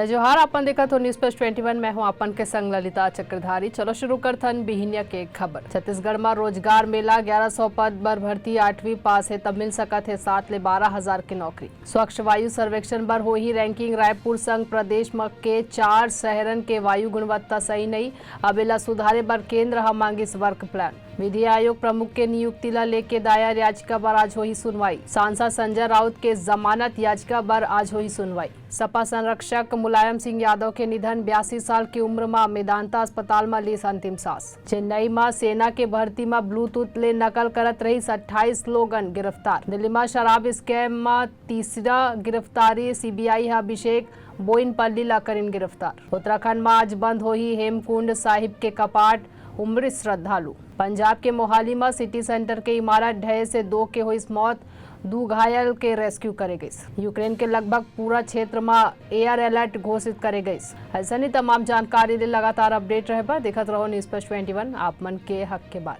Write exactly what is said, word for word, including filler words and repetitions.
जय जोहार, अपन देखत हो News Plus twenty one, मैं हूं अपन के संग ललिता चक्रधारी। चलो शुरू करथन बिहिनिया के खबर। छत्तीसगढ़ म रोजगार मेला, ग्यारह सौ पद बर भर्ती, आठवीं पास हे तब मिल सकत हे सात ले बारह हजार के नौकरी। स्वच्छ वायु सर्वेक्षण बर होही ranking, रायपुर संग प्रदेश म के चार शहरन के वायु गुणवत्ता सही नइ, अब एला सुधारे बर केंद्र ह मांगिस work plan। विधि आयोग प्रमुख के नियुक्ति ला लेके दायर याचिका बर आज होही सुनवाई। सांसद संजय राउत के जमानत याचिका बर आज होही सुनवाई। सपा संरक्षक मुलायम सिंह यादव के निधन, बयासी साल की उम्र म मेदांता अस्पताल म लीस अंतिम सांस। चेन्नई म सेना के भर्ती म Bluetooth ले नकल करत रहिस अट्ठाईस लोगन गिरफ्तार। दिल्ली म शराब scam म तीसरा गिरफ्तारी, C B I ह अभिषेक बोइनपल्ली ला करिन गिरफ्तार। उत्तराखंड म आज बंद होही हेमकुंड साहिब के कपाट, उमड़ी श्रद्धालु। पंजाब के मोहाली म सिटी सेंटर के इमारत ढहे से दो के होइस मौत, दू घायल के रेस्क्यू करे गइस। यूक्रेन के लगभग पूरा क्षेत्र म एयर अलर्ट घोषित करे गइस। अइसने तमाम जानकारी ले लगातार अपडेट रहे बर देखत रहो News Plus twenty one, आप मन के हक के बात।